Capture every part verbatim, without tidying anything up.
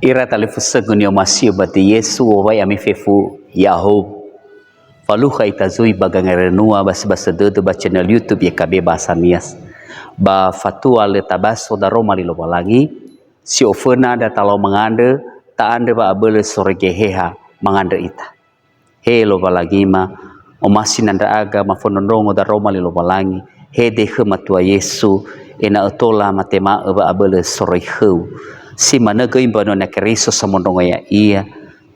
Ira talifusögu ni'omasi'ö ba döi Yesu, owai ami fefu ya'ahowu. Falukha ita zui ba gangerenua ba sebasa dödö ba channel YouTube Y K B Bahasa Nias. Ba fatua lö tabaso daroma li Lowalangi, si oföna da talau mangandrö, ta'andrö wa'abölö soroi Geheha mangandrö ita. He Lowalangima, omasi na ndra'aga mafondrondrongo daroma li Lowalangi, hede khö Matua Yesu, ena'ö tola matema'ö wa'abölö soroi khöu. Si manö göi mbanua-Nia Keriso samondrongo Ya'ia,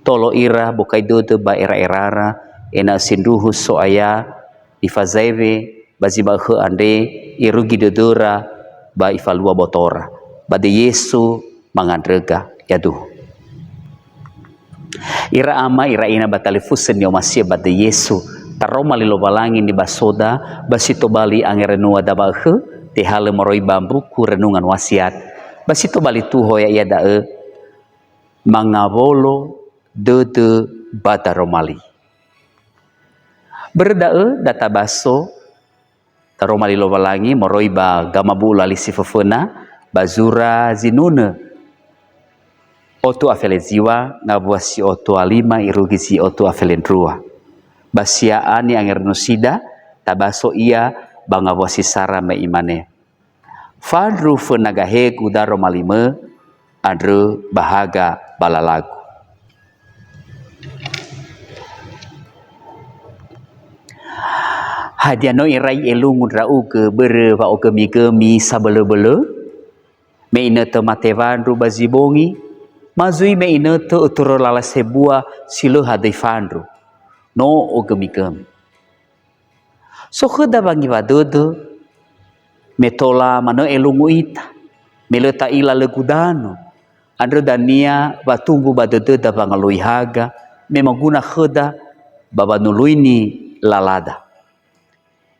tolo ira bokai dödö ba era'erara, ena'ö sindruhu So'aya, nifazaewe ba zi ba khö andre, irugi dödöra ba ifalua botora. Ba döi Yesu mangandröga, yaduhu. Ira ama, ira ina ba talifusö ni'omasi'ö ba döi Yesu, taroma li Lowalangi nibasoda, ba si tobali angerenua damaökhö, tehalö moroi ba mbuku Renungan Wasiat, ba si tobali tuho ya'ia da'ö, mangawolo dödö ba daroma li. Börö da'ö, da tabaso daroma li Lowalangi moroi ba gamabu'u lali si föföna ba zura zinunö otu a fele ziwa ngawua si otu a lima irugi si otu a fele ndrua. Ba sia'a ni'angerenusida, tabaso ia ba ngawua si sara me imane, "Fandru föna gahegu daroma limö, andrö ba haga ba lalagu." Hadia no irai elungu ndra'ugö börö wa'ogömigömi sabölöbölö? Me inötö mate wandru ba zi bongi, ma zui me inötö ötörö lala sebua si lö hadöi fandru. No ogömigömi. So khöda wangiwa dödö, me tola manö elungu ita, me lö ta'ila lö gudanö, andrö dania wa tumbu ba dödöda wangalui haga, me moguna khöda ba wanuluini lalada.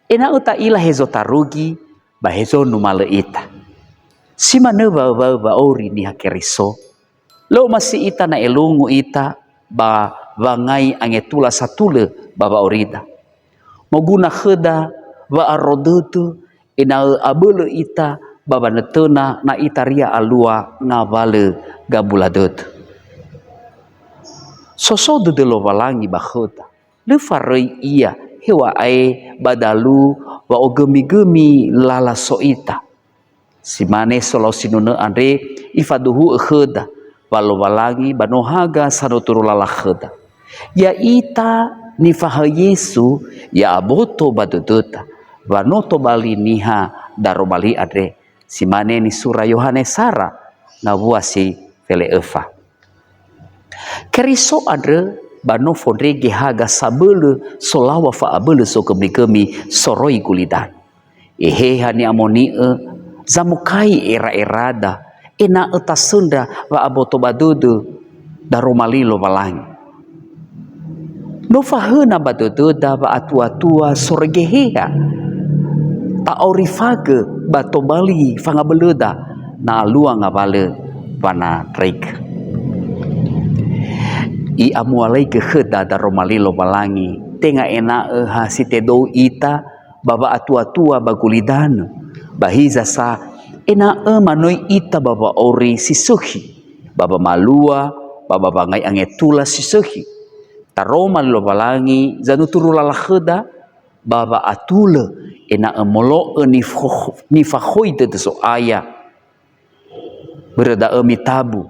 Ena'ö ta'ila hezo tarugi ba hezo numalö ita. Si manö waöwaö wa'auri Niha Keriso. Lö omasi ita na elungu ita ba wangai angetula satulö ba wa'aurida. Moguna khöda wa'aro dödö ena'ö abölö ita ba wanötöna na itaria alua ngawalö gabula dödö. Soso dödö Lowalangi ba khöda. Lö faröi Ia heŵa'ae ba dalu wa'ogömigömi lala so ita. Si mane solau sinunö andre ifaduhu'ö khöda, wa Lowalangi ba no haga sanuturu lala khöda. Ya'ita nifahaö Yesu, ya'aboto ba dödöda, wa no tobali niha daroma li andre, si mane nisura Yohane sara ngawua si fele öfa. Keriso andrö ba no fondrege haga sabölö solaŵa fa'abölö zogömigömi soroi gulidanö. Eheha ni'amoni'ö zamokai era'erada ena'ö tasöndra wa'aboto ba dödö daroma li Lowalangi. No fahöna ba dödöda wa'atuatua soroi Geheha. Ta'aurifagö ba tobali fangabölöda na alua ngawalö wanandraigö. I'amualaigö khöda daroma li Lowalangi, tenga ena'ö ha si tedou ita ba wa'atuatua ba gulidanö, ba hiza sa ena'ö manöi ita ba wa'auri si sökhi, ba wamalua, ba ba wangai angetula si sökhi. Taroma li Lowalangi zanuturu lala khöda ba wa'atulö ena'ö molo'ö nifo-, nifakhoi dödö Zo'aya. Börö da'ö mitabu,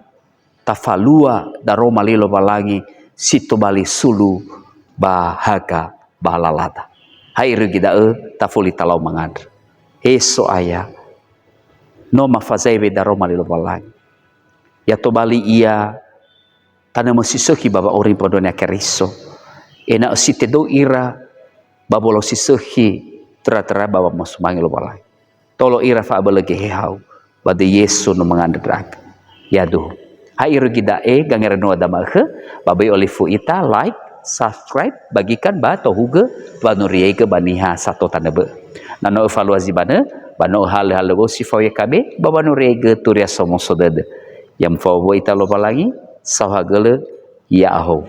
tafalua daroma li Lowalangi si tobali sulu ba haga ba lalada. Ha irugi da'ö tafuli talau mangandrö. He So'aya, no mafazaewe daroma li Lowalangi. Ya tobali ia tanömö si sökhi ba wa'auri mbanua-Nia Keriso, ena'ö si tedou ira ba wolau si sökhi töra-töra ba wamosumange Lowalangi. Tolo ira fa'abölö Gehehau, ba döi Yesu no mangandrö ndra'aga. Yaduhu. Ha irugi da'e gangerenua damaökhö, ba böi olifu ita, like, subscribe, bagikan ba tohugö wanuriaigö ba niha sato tanö bö'ö. Na no öfalua zi manö, ba no öhalöhalö wöu si fao Y K B, ba wanuriaigö turia somuso dödö. Ya mufaowo ita Lowalangi, saohagölö, ya'ahowu.